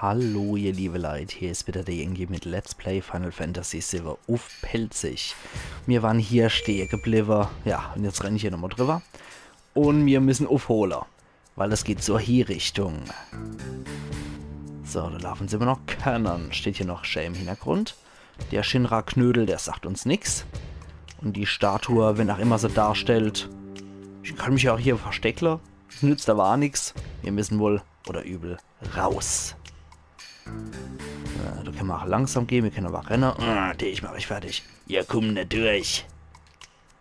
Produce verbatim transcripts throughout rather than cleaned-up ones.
Hallo, ihr liebe Leit, hier is wieder der Yankee mit Let's Play Final Fantasy siwwe uff Pälzisch. Mir waren hier stehe gebliwwe, ja, un jetzt renn ich hier nochmol driwwer. Un mir müssen uffhole, weil es geht zur Hierichtung. So, do laafen se immer noch. Kanon steht hier noch schää im Hintergrund. Der Shinra-Knödel, der sagt uns nix. Un die Statue, wenn ach immer se darstellt, ich kann mich ja ach hier versteckle. Es nützt awwer ach nix. Mir müssen wohl oder übel raus. Äh, do kenne mer ach langsam gehe, mir kenne awwer renne. Ah, dich mach ich fertig. Ihr kummt net durch.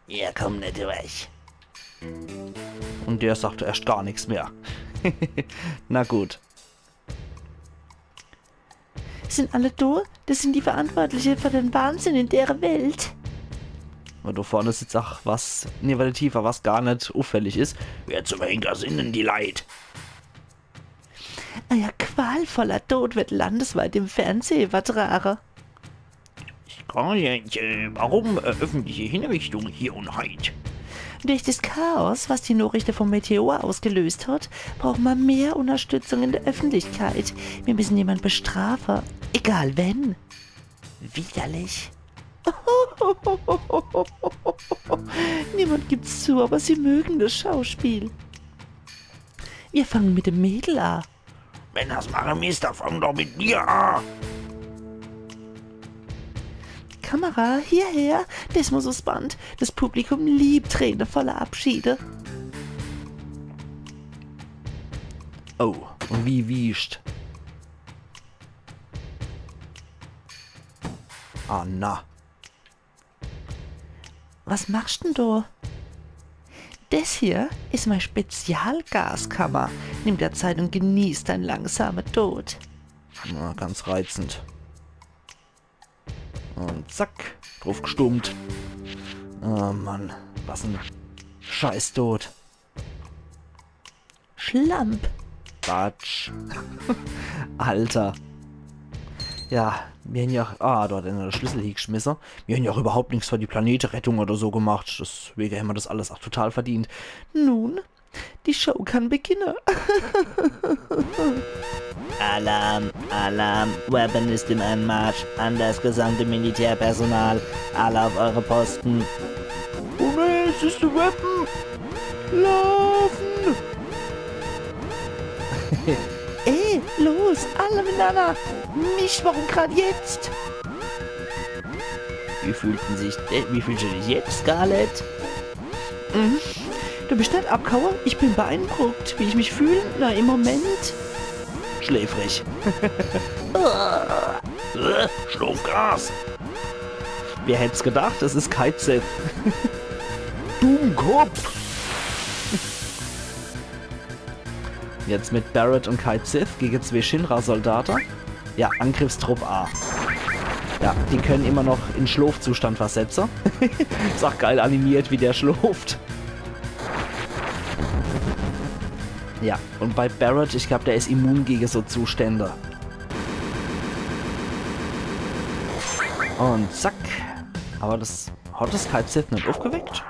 Ihr kummt net durch. Un der sagt erscht gar nix mehr. Na gut. Sin alle do? Das sin die Verantwortliche für den Wahnsinn in dere Welt. Un do vorne sitzt ach was, nee, weiter tiefer, was gar net uffällig is. Wer zum Henker sin denn die Leit? Eier qualvoller Tod wird landesweit im Fernseh übertrage. Scarlet, äh, warum, äh, öffentliche Hinrichtung hier un heit? Durch das Chaos, was die Nachrichte vom Meteor ausgelöst hat, brauchen wir mehr Unterstützung in der Öffentlichkeit. Wir müssen jemand bestrafen. Egal wenn. Widerlich. Niemand gibt's zu, aber sie mögen das Schauspiel. Wir fangen mit dem Mädel an. Wenn das mache misst, dann fang doch mit mir an. Kamera, hierher. Das muss uffs Band. Das Publikum liebt Träne voller Abschiede. Oh, un wie wiescht. Ah, na. Was machst denn du? Das hier is mei Spezialgaskammer. Nimm der Zeit un genieß dein langsamer Tod. Na, ganz reizend. Un zack, druffgestummt. Oh Mann, was en Scheißtod. Schlamp. Batsch. Alter. Ja, mir hän ja, ah, do hat einer de Schlüssel hiegeschmisse. Mir hän ja ach überhaupt nix für die Planeterettung oder so gemacht. Deswege hämmer das alles ach total verdient. Nun, die Show kann beginne. Alarm, Alarm, Weapon ist im Anmarsch. An das gesamte Militärpersonal, alle auf eure Posten. Oh nee, es is de Weapon. Laufen! Ey, los, alle miteinander! Nicht, warum grad jetzt? Wie fühlt en sich de-, wie fühlst du dich jetzt, Scarlet? Mhm. Du bist net abgehaue? Ich bin beeindruckt, wie ich mich fühl. Na, im Moment. Schläfrig. Äh, Schlofgas. Wer hätt's gedacht? Es is Cait Sith. Dummkopf. Jetzt mit Barret un Cait Sith gege zwee Shinra-Soldate. Ja, Angriffstrupp A. Ja, die können immer noch in Schlofzustand versetze. Is ach geil animiert, wie der schloft. Ja, un bei Barret, ich glaub, der is immun gege so Zustände. Un zack. Aber das, hat das Cait Sith net uffgeweckt?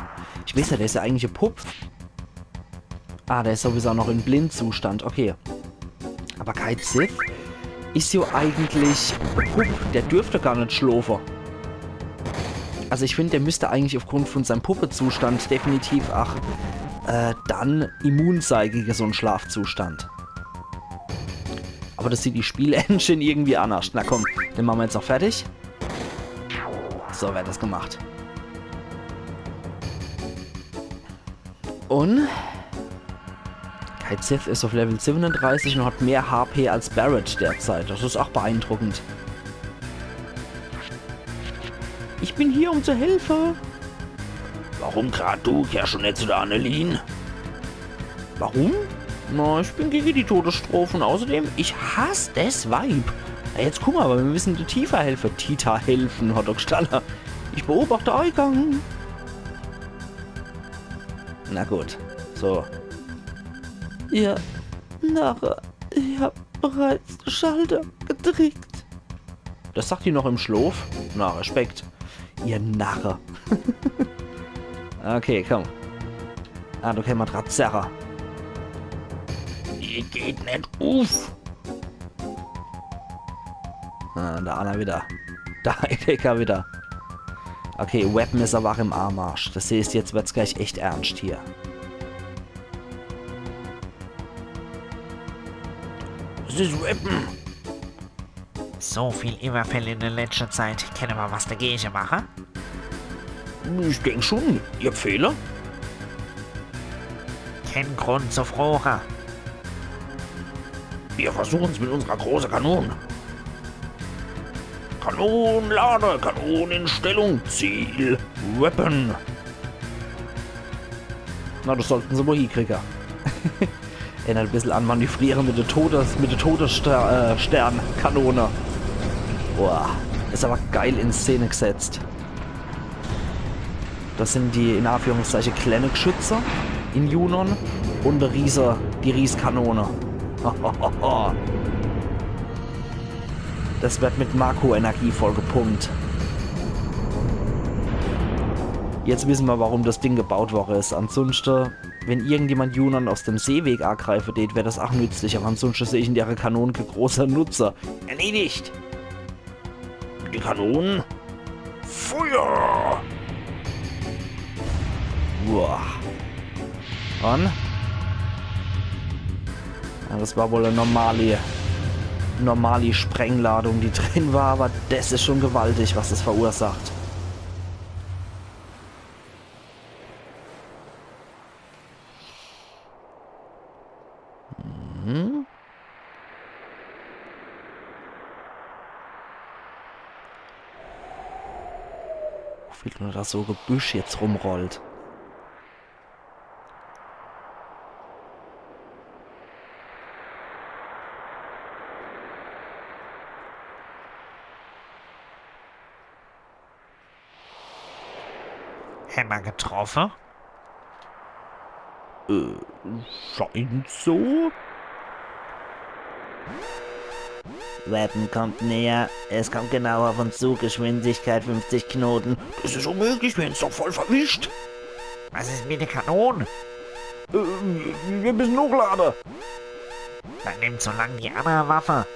Ich weeß ja, der is ja eigentlich e Pupp. Ah, der is sowieso noch in Blindzustand, okay. Aber Cait Sith is jo eigentlich e Pupp, der dürft gar net schlofe. Also ich find, der müsst eigentlich aufgrund von seinem Puppezustand definitiv ach, äh, dann immun sei gege so en Schlafzustand. Aber das sieht die Spiel-Engine irgendwie annerscht. Na komm, den mache mer jetzt noch fertig. So werd das gemacht. Un Cait Sith is auf Level siebenunddreißig un hat mehr H P als Barret derzeit. Das is ach beeindruckend. Ich bin hier, um zu helfe. Warum grad du? Kehr schon net zu der Annelien. Warum? Na, ich bin gege die Todesstrof un außerdem, ich hass des Weib. Na, jetzt kumm, aber mir müssen de Tifa helfe. Tita helfen, hat er gstalle. Ich beobachte Eigang. Na gut, so. Ihr Narre, ich hab bereits de Schalter gedrickt. Das sagt die noch im Schlof? Na, Respekt. Ihr Narre. Okay, komm. Ah, du kennst Matratze. Die geht net uff. Ah, der anner wieder. Der Heidegger wieder. Okay, Weapon is awwer ach im Armarsch. Das heeßt, jetzt wird's gleich echt ernscht hier. Das is Weapon. So viel Iwwerfäll in de letschte Zeit. Kenne mer was dagege mache? Ich denk schon. Ihr Befehle? Kee Grund zu froche. Wir versuchen's mit unserer große Kanon. Kanon lade, Kanon in Stellung, Ziel, Weapon. Na, das sollten se wohl hiekriege. Erinnert e bissel an Manövriere mit der Todes-, mit der Todessternkanone. Boah, is awwer geil in Szene gesetzt. Das sin die, in Anführungszeiche, kleine Geschütze in Junon un die Riese, die Rieskanone. Das wird mit Mako-Energie vollgepumpt. Jetzt wisse mer, warum das Ding gebaut worre is. Ansunschte, wenn irgendjemand Junon aus dem Seeweg agreife tät, wär das ach nützlich, awwer ansunschte seh ich in dere Kanone kee große Nutze. Erledigt! Die Kanonen. Feuer! Boah. Un? Ja, das war wohl e normali, normali Sprengladung, die drin war, awwer das is schon gewaltig, was das verursacht. Mhm. Wie nur das so Gebüsch jetzt rumrollt. Hämmer getroffe? Äh, scheint so. Weapon kommt näher. Es kommt genau auf uns zu. Geschwindigkeit fünfzig Knoten. Das is unmöglich, mir hen's doch voll verwischt. Was is mit de Kanon? Äh, mir müssen hochlade. Dann nehmt so lang die anner Waffe.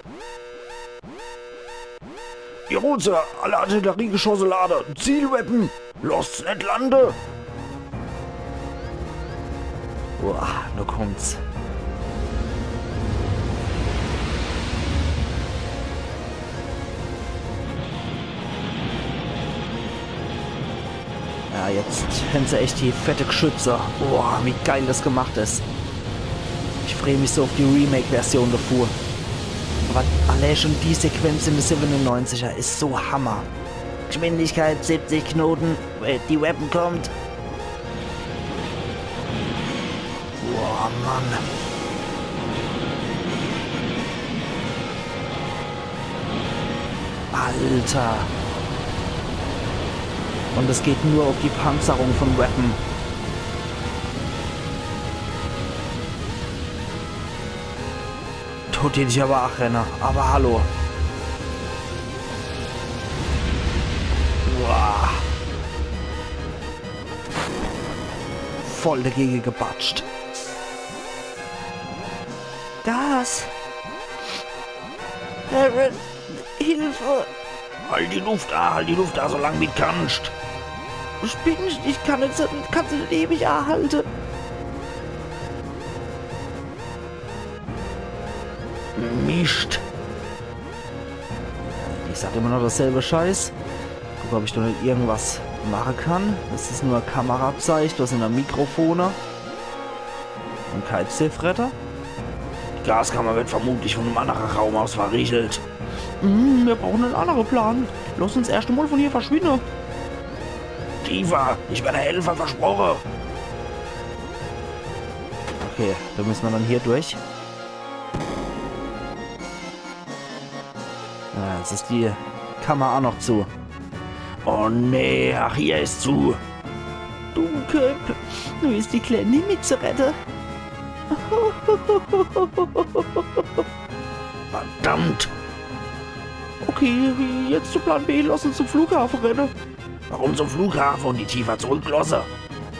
Jawohl, Sir. Alle Artilleriegeschosse lade. Zielweapon. Loss's net lande. Boah, nu kommt's. Ja, jetzt hän se echt die fette Geschütze. Boah, wie geil das gemacht is. Ich free mich so auf die Remake-Version davor. Awwer allee schon die Sequenz in de siebenundneunziger is so Hammer. Geschwindigkeit siebzig Knoten, äh, die Weapon kommt. Boah, Mann. Alter. Un es geht nur auf die Panzerung von Weapon. Tut die net awwer ach renne. Awwer hallo. Uah. Voll dagege gebatscht. Gas. Aaron, Hilfe. Halt die Luft a, halt die Luft a, so lang wie d' kannst. Spinnst? Ich kann net, kann se net ewig ahalte. Mischt. Ich sag immer noch dasselbe Scheiß. Guck, ob ich do net irgendwas mache kann. Das is nur e Kamerazeich, das sin nur Mikrofone. Un kei Ziffretter. Die Gaskammer wird vermutlich von em annere Raum aus verriegelt. Hm, mir brauchen en annere Plan. Lass uns erscht emol von hier verschwinne. Tifa, ich werde helfe, versproche. Okay, do müsse mer dann hier durch. Ah, jetzt is die Kammer ach noch zu. Oh nee, ach, hier is zu. Dummköpp, nu is die Kleine nimmi zu rette. Verdammt. Okay, jetzt zu Plan B, lass uns zum Flughafe renne. Warum zum Flughafe un die Tifa zurücklosse?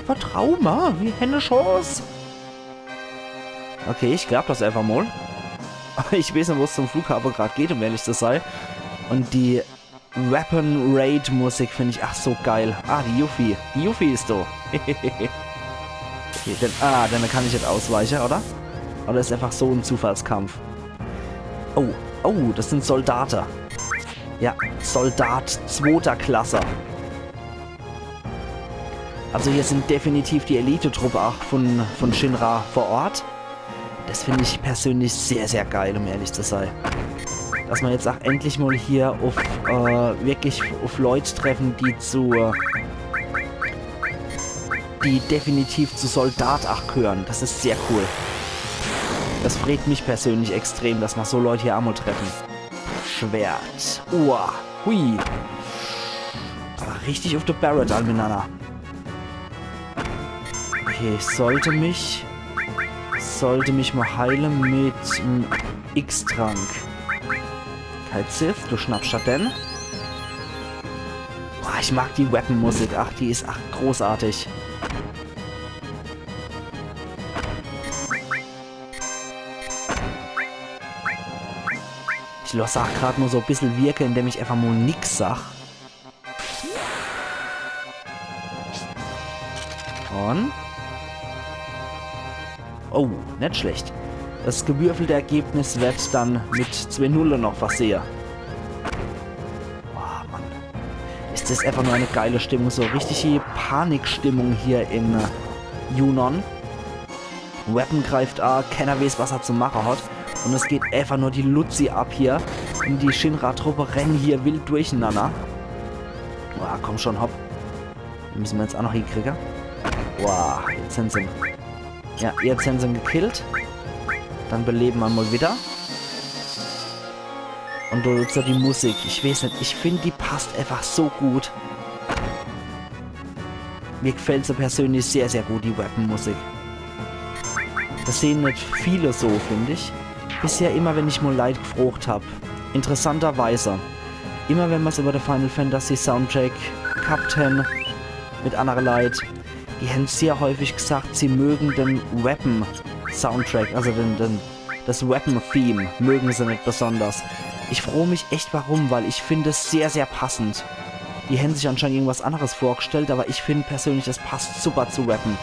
Vertrau mer, mir hän e Chance. Okay, ich glaab das einfach mol. Ich weeß net, wo's zum Flughafe grad geht, um ehrlich zu sei. Und die Weapon Raid Musik find ich ach so geil. Ah, die Yuffie. Die Yuffie is do. Okay, dann, ah, dann kann ich net ausweiche, oder? Oder is einfach so en Zufallskampf? Oh, oh, das sin Soldate. Ja, Soldat zwoter Klasse. Also hier sin definitiv die Elite-Truppe ach von, von Shinra vor Ort. Das find ich persönlich sehr, sehr geil, um ehrlich zu sei. Dass ma jetzt ach endlich mal hier uff, äh, wirklich uff Leut treffen, die zu, äh, die definitiv zu Soldat ach gehören. Das is sehr cool. Das freet mich persönlich extrem, dass ma so Leut hier emol treffen. Schwert. Uah. Hui. Aber richtig uff de Barret an miteinander. Okay, ich sollte mich, sollte mich mal heile mit em X-Trank. Cait Sith, du schnappst da den. Boah, ich mag die Weapon-Musik. Ach, die is ach großartig. Ich loss ach grad nur so bissel wirke, indem ich einfach mal nix sag. Und? Oh, net schlecht. Das gewürfelte Ergebnis werd dann mit zwee Nulle noch versehe. Oh, Mann. Is das einfach nur eine geile Stimmung. So richtige Panikstimmung hier in, äh, Junon. Weapon greift a, kenner weeß, was er zu mache hat. Und es geht einfach nur die Luzi ab hier. Und die Shinra-Truppe rennen hier wild durcheinander. Ah, komm schon, hopp. Die müssen wir jetzt auch noch hinkriegen. Wow, jetzt sind sie. Ja, jetzt sind sie gekillt. Dann beleben wir mal wieder. Und du hörst ja die Musik. Ich weiß nicht, ich find, die passt einfach so gut. Mir gefällt se persönlich sehr, sehr gut, die Weapon-Musik. Das sehen nicht viele so, find ich. Bisher immer, wenn ich mal Leit gefrocht hab, interessanterweise, immer wenn mer's über de Final Fantasy Soundtrack gehabt hen, mit annere Leit, die hen sehr häufig gesagt, sie mögen den Weapon Soundtrack, also den, den, das Weapon Theme mögen sie nicht besonders. Ich froo mich echt warum, weil ich find es sehr, sehr passend. Die hen sich anscheinend irgendwas anderes vorgestellt, aber ich find persönlich, das passt super zu Weapon.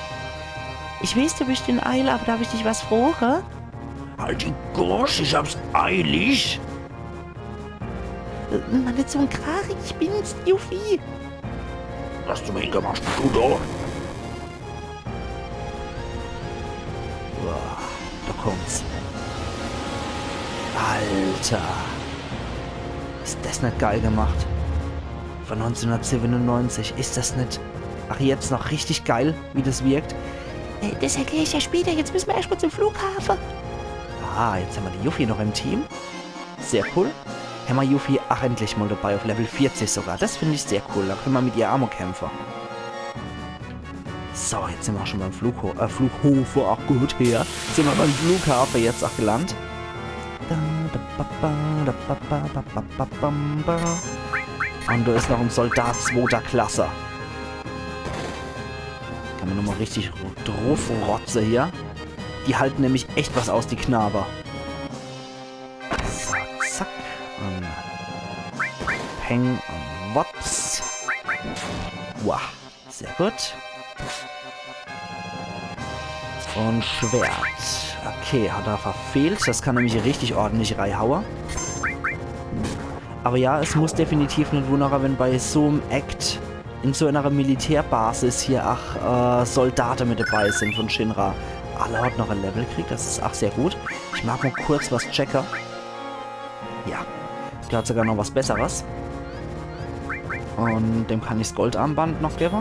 Ich weiß, du bist in Eile, aber darf ich dich was froge? Halt die Gosch, ich hab's eilig. Äh, Mann, net so en Krach, ich bin's, Yuffie. Was zum Henker machst du da? Boah, da kommt's. Alter. Is das net geil gemacht? Von neunzehnhundertsiebenundneunzig, is das net, ach, jetzt noch richtig geil, wie das wirkt? Äh, das erklär ich ja später, jetzt müssen wir erstmal zum Flughafen. Ah, jetzt haben wir die Yuffie noch im Team. Sehr cool. Hämmer Yuffie ach endlich mal dabei, auf Level vierzig sogar. Das find ich sehr cool, da können wir mit ihr ach mal kämpfen. So, jetzt sind wir auch schon beim Flugho äh, Flughofe, ach gut, her. Sind wir beim Flughafen jetzt ach gelandet. Da, da, ba, ba, da, ba, ba, ba, ba, ba, bam, ba. Und da is noch en Soldat zwoter Klasse. Kann man nochmal richtig ru- drauf rotze hier. Die halten nämlich echt was aus, die Knabe. So, zack. Und peng und wops. Wow, sehr gut. Und Schwert. Okay, hat er verfehlt. Das kann nämlich richtig ordentlich reihaue. Aber ja, es muss definitiv net wundere, wenn bei so'm Act in so einer Militärbasis hier ach äh, Soldate mit dabei sind von Shinra. Alle hat noch ein Level gekriegt, das is ach sehr gut. Ich mag mal kurz was checke. Ja, der hat sogar noch was Besseres. Und dem kann ich's Goldarmband noch gebe.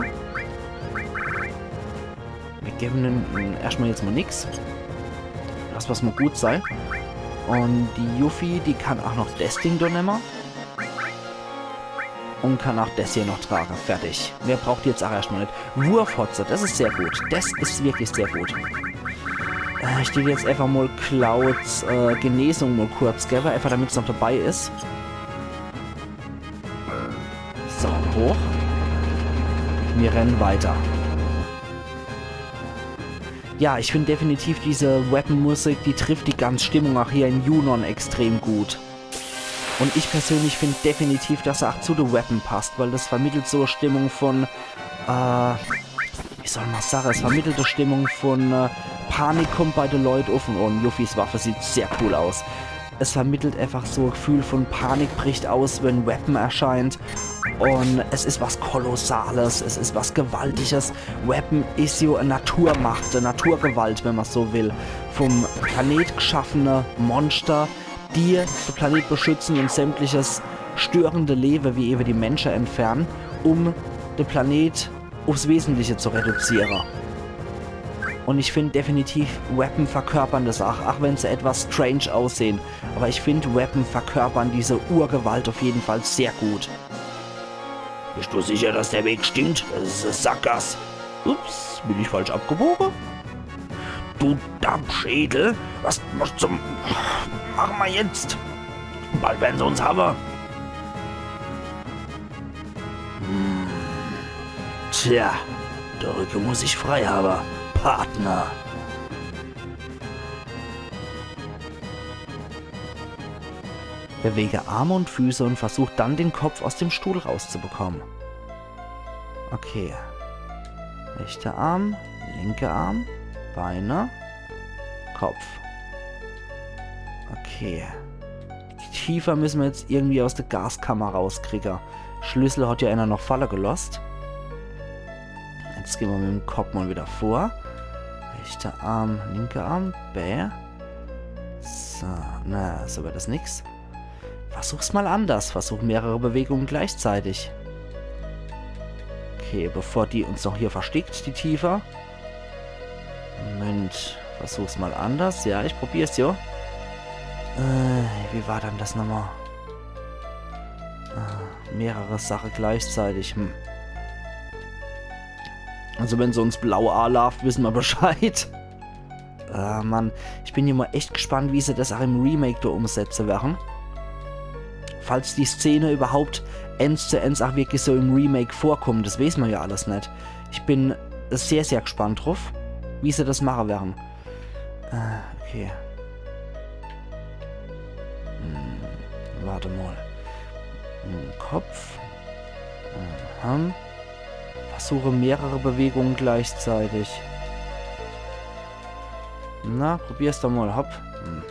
Wir geben dem mm, erstmal jetzt mal nix. Lass was mal gut sei. Und die Yuffie, die kann ach noch des Ding do nemme. Und kann ach des hier noch trage. Fertig. Mehr braucht die jetzt ach erstmal net. Wurfhotze, das is sehr gut. Das is wirklich sehr gut. Äh, ich dät jetzt einfach mal Clouds äh, Genesung mal kurz gebe, einfach damit's noch dabei is. So, hoch. Wir rennen weiter. Ja, ich find definitiv diese Weapon-Musik, die trifft die ganz Stimmung auch hier in Junon extrem gut. Und ich persönlich find definitiv, dass er auch zu The Weapon passt, weil das vermittelt so e Stimmung von, äh, wie soll man sagen, es vermittelt e Stimmung von, äh, Panik kommt bei de Leut uff und, oh, Yuffis Waffe sieht sehr cool aus. Es vermittelt einfach so e Gefühl von Panik bricht aus, wenn Weapon erscheint. Und es is was Kolossales, es is was Gewaltiges. Weapon is jo e Naturmacht, e Naturgewalt, wenn man so will. Vom Planet geschaffene Monster, die de Planet beschützen und sämtliches störende Lewe wie ewe die Mensche entfernen, um de Planet uffs Wesentliche zu reduziere. Und ich find definitiv, Weapon verkörpern das auch, auch wenn se etwas strange aussehen. Aber ich find, Weapon verkörpern diese Urgewalt auf jeden Fall sehr gut. Bist du sicher, dass der Weg stimmt? Das ist eine Sackgasse. Ups, bin ich falsch abgebogen? Du Dampschädel, was, was zum... Machen wir jetzt. Bald werden sie uns haben. Hm. Tja, der Rücken muss ich frei haben, Partner. Bewege Arme und Füße und versuch dann, den Kopf aus dem Stuhl rauszubekommen. Okay. Rechter Arm, linker Arm, Beine, Kopf. Okay. Die Tifa müssen wir jetzt irgendwie aus der Gaskammer rauskriegen. Schlüssel hat ja einer noch falle gelost. Jetzt gehen wir mit dem Kopf mal wieder vor. Rechter Arm, linker Arm, bäh. So, na, so wird das nix. Versuch's mal anders. Versuch mehrere Bewegungen gleichzeitig. Okay, bevor die uns noch hier verstickt, die Tifa. Moment, versuch's mal anders. Ja, ich probier's, jo. Äh, wie war dann das nochmal? Äh, mehrere Sachen gleichzeitig, hm. Also wenn se uns blau alaaft, wissen wir Bescheid. Ah, Mann, ich bin ja mal echt gespannt, wie se das auch im Remake da umsetzen werden. Falls die Szene überhaupt eins zu eins auch wirklich so im Remake vorkommt, das wissen wir ja alles nicht. Ich bin sehr, sehr gespannt drauf, wie se das machen werden. Äh, okay. Hm, warte mal. Hm, Kopf. Aha. Versuche mehrere Bewegungen gleichzeitig. Na, probier's doch mal, hopp. Hm.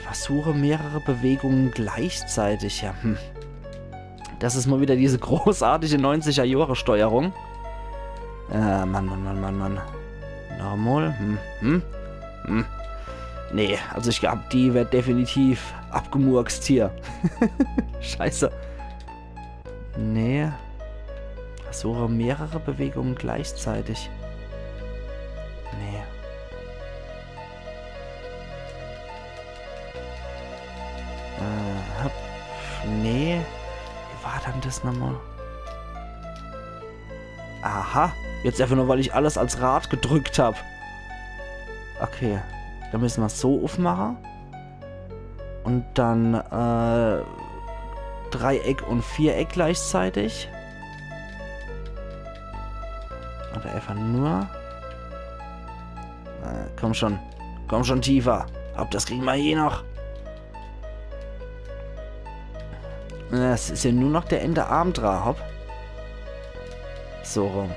Versuche mehrere Bewegungen gleichzeitig, ja. Hm. Das is mal wieder diese großartige neunziger Jahre Steuerung. Äh, Mann, Mann, Mann, Mann, Mann. Nochmal. Hm, hm, hm. Nee, also ich glaub, die wird definitiv abgemurkst hier. Scheiße. Nee. Versuche mehrere Bewegungen gleichzeitig. Nee. Äh, hopp. Nee. Wie war dann das nochmal? Aha. Jetzt einfach nur, weil ich alles als Rad gedrückt hab. Okay. Dann müssen wir so aufmachen. Und dann, äh, Dreieck und Viereck gleichzeitig. Oder einfach nur. Äh, komm schon. Komm schon, Tifa. Hopp, das kriegen wir hier noch. Äh, es is ja nur noch der ene Arm dra, hopp. So rum.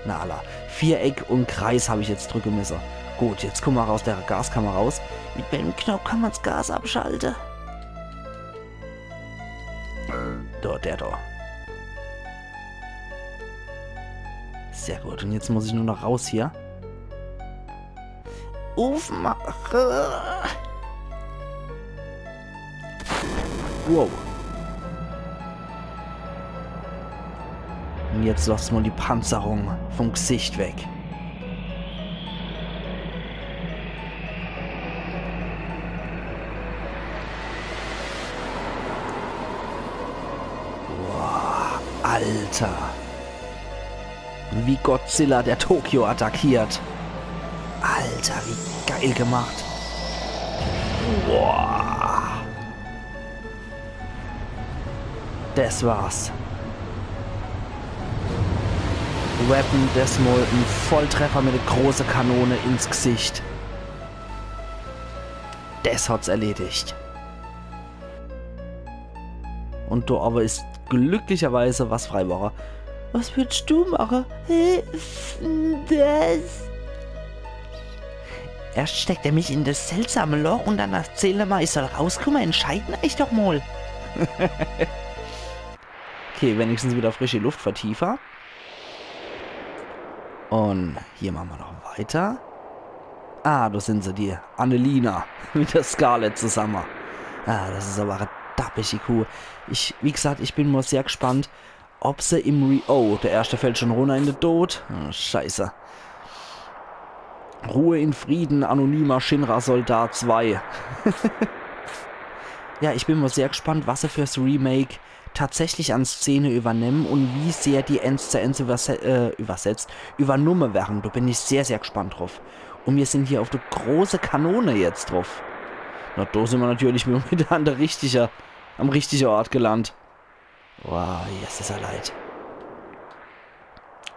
Na alla. Viereck und Kreis hab ich jetzt drücke müsse. Gut, jetzt kommen wir aus der Gaskammer raus. Mit welchem Knopf kann man's Gas abschalte? Do, der do. Sehr gut. Und jetzt muss ich nur noch raus hier. Aufmache. Wow. Und jetzt lass mal die Panzerung vom Gesicht weg. Boah, Alter. Wie Godzilla, der Tokio attackiert. Alter, wie geil gemacht. Boah. Das war's. Weapon, das mal en Volltreffer mit der große Kanone ins Gesicht. Des hat's erledigt. Un do awwer is glücklicherweise was frei worre. Was würdst du mache? Hilf des. Erscht steckt er mich in des seltsame Loch un dann erzählt er mer, ich soll rauskumme. Entscheiden eich doch mol. Okay, wenigstens wieder frische Luft für Tifa. Un hier mache mer noch weiter. Ah, do sin se, die Annelina mit der Scarlet zusamme. Ah, des is awwer e dappige Kuh. Ich, wie gesagt, ich bin mol sehr gespannt, ob se im Re-, oh, der erschte fällt schon runner in de Tod. Oh, Scheiße. Ruhe in Frieden, anonymer Shinra-Soldat zwei. Ja, ich bin mol sehr gespannt, was se fürs Remake tatsächlich an Szene übernemme un wie sehr die ens zu ens überse äh, übersetzt, übernumme werre. Do bin ich sehr, sehr gespannt druff. Un mir sin hier uff de große Kanone jetzt druff. Na, do sin mer natürlich wieder an der richtige, am richtige Ort gelandt. Wow, jetzt is er leid.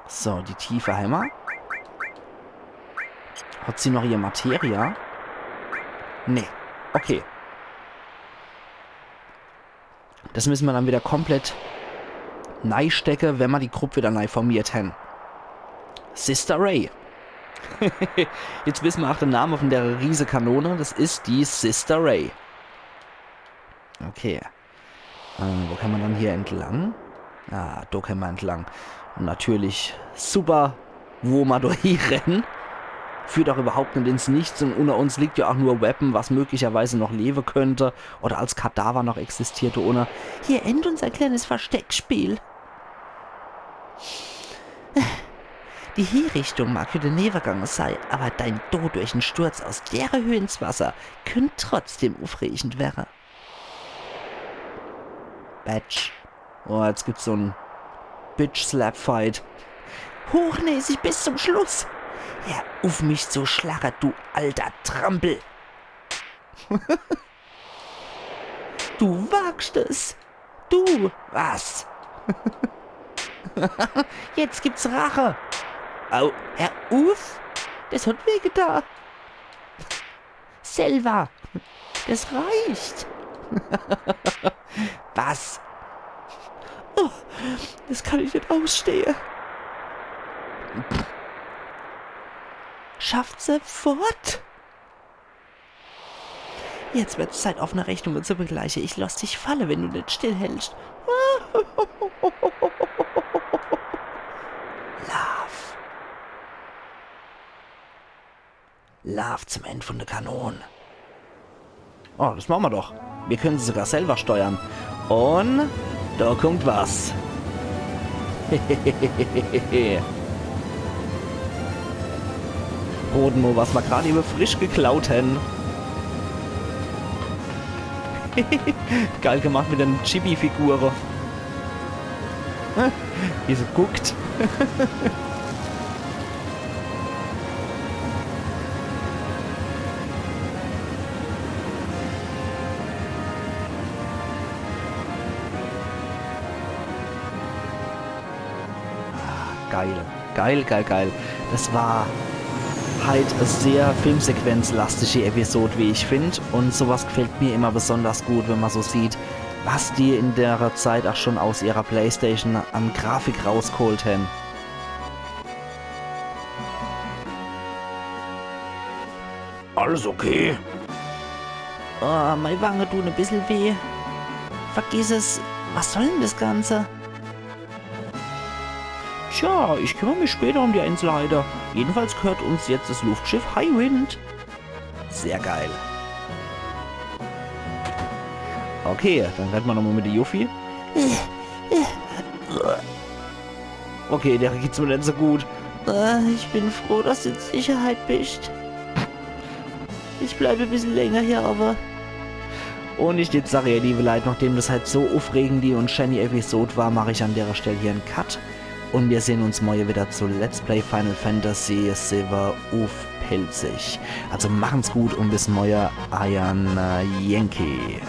So, die Tifa hämmer. Hat sie noch ihr Materia? Nee. Okay. Des misse mer dann wieder komplett nei stecke, wenn mer die Grupp wieder nei formiert hän. Sister Ray. Jetzt wisse mer ach de Name von der Riesekanone. Des is die Sister Ray. Okay. Äh, wo kann mer dann hier entlang? Ah, do kann mer entlang. Un natürlich super, wo mer do hie renne. Führt ach überhaupt net ins Nichts un unner uns liegt ja ach nur Weapon, was möglicherweise noch lewe könnt oder als Kadaver noch existiert do unne. Hier endt unser kleines Versteckspiel. Die Hierichtung mag jo de Newegang sei, awwer dein Tod durch en Sturz aus dere Höh ins Wasser könnt trotzdem uffregend werre. Batsch. Oh, jetzt gibt's so en Bitch-Slap-Fight. Hochnäsig bis zum Schluss. Hör uff mich zu schlage, du alter Trampel. Du wagst es. Du. Was? Jetzt gibt's Rache. Au, hör uff. Des hat weh geta. Selva. Des reicht. Was? Oh, des kann ich net ausstehe. Schafft se fort? Jetzt wird's Zeit, offene Rechnunge zu begleiche. Ich loss dich falle, wenn du net stillhältst. Love. Love zum End vun de Kanon. Oh, des mache mer doch. Mir könne se sogar selwer steuere. Un do kummt was. Rode mer mol, was mer grad ewe frisch geklaut hän. Geil gemacht mit de Chibi-Figure. Wie se guckt. Ah, geil. Geil, geil, geil. Des war halt e sehr filmsequenzlastige Episod, wie ich find. Un sowas gefällt mir immer besonders gut, wenn mer so sieht, was die in dere Zeit ach schon aus ihrer Playstation an Grafik rausgeholt hän. Alles okay? Oh, mei Wange tun e bissel weh. Vergiss es. Was soll denn des Ganze? Tja, ich kümmer mich später um die Einzelheite. Jedenfalls gehört uns jetzt des Luftschiff Highwind. Sehr geil. Okay, dann redd mer nochmol mit de Yuffie. Okay, der geht's mer net so gut. Äh, ich bin froh, dass du in Sicherheit bist. Ich bleib e bissel länger hier, awwer. Un ich jetzt sag, ihr liebe Leit, nachdem des halt so uffregend un schäni Episod war, mach ich an dere Stell hier en Cut. Un mir sehn uns morje wieder zu Let's Play Final Fantasy siwwe uff Pälzisch. Also machen's gut un bis morje, eier, äh, Yankee.